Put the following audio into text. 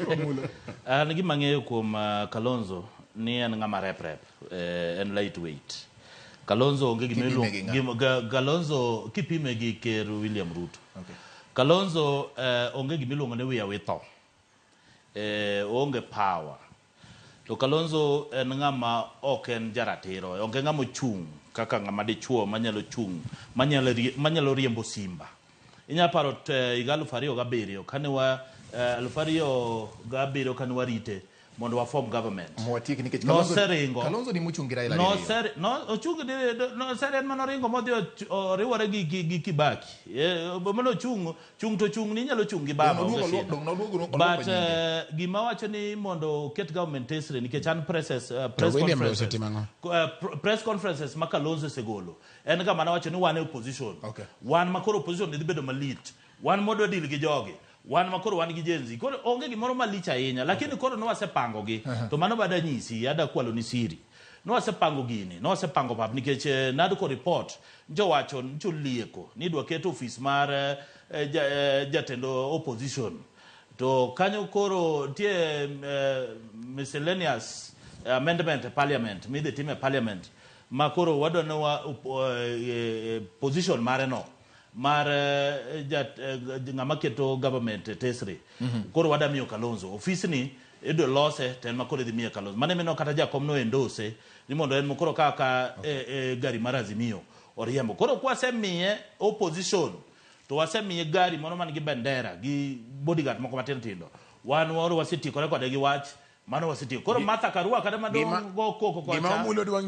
Omulo. An gima ang'eyo kuom Kalonzo ni en ng'ama rep rep, en light weight. Kalonzo onge gima Kipime iluongo gi ng'a? gima- Kalonzo kipime gi Ker William Ruto. Okay. Kalonzo onge gima iluongo ni wiya witho. Oonge power. To Kalonzo en ng'ama ok en jaratiro, ok en ng'ama ochung' kaka ng'ama dichuo manyalo chung' manyalo manyalo riembo simba. Inyalo paro higa 2007 kane wa 2007 kane warite mondo wa form government. Mwatieki nikech Kalonzo, Noseringo. Kalonzo ni mochung' gi Raila diriyo. Noser, no, ochung' nosere en manoringo modhi oriwore gi Kibaki. Mano ochung' chung' to chung' ni inyalo chung' gi baba Dong' onge noduogo- shida. dong' noduogo oluoko But nyinge. gima wacho ni mondo oket government tesre nikech an presses, press William conferences, osetimo ang'o? Press conferences ma Kalonzo osegolo en ga mana wacho ni wan e opposition. Okay. Wan ma koro opposition dhi bedo malit. Wan modwa deal gi jogi. Wan ma koro wan gi Gen Z. Koro onge gimoro malich ahinya lakini koro nwasepango gi. To mano bada nyisi ada kwalo ni siri. Nwasepango gini, nwasepango pap nikech NADCO report njowacho ncholieko ni idwa ket ofis mar jatend opposition. To kanyo koro nitie miscellaneous amendment e parliament midhi tim e parliament ma koro wadwa ni wa position mare no mar ng'ama keto government e tesre. Koro wada miyo Kalonzo ofisni idwa lose to en ma koro idhi miye Kalonzo. Mano emino kata jakom no endorse ni mondo en koro kaka gari mar Azimio oriembo. Koro kwasemiye opposition to wasemiye gari moro man gi bendera gi bodyguard moko matindo tindo. Wan waro wasetiekore kode gi wach mano wasetieko. Koro Martha Karua kata madong go koko Gima kocha. Omulo dwa ng'eyo.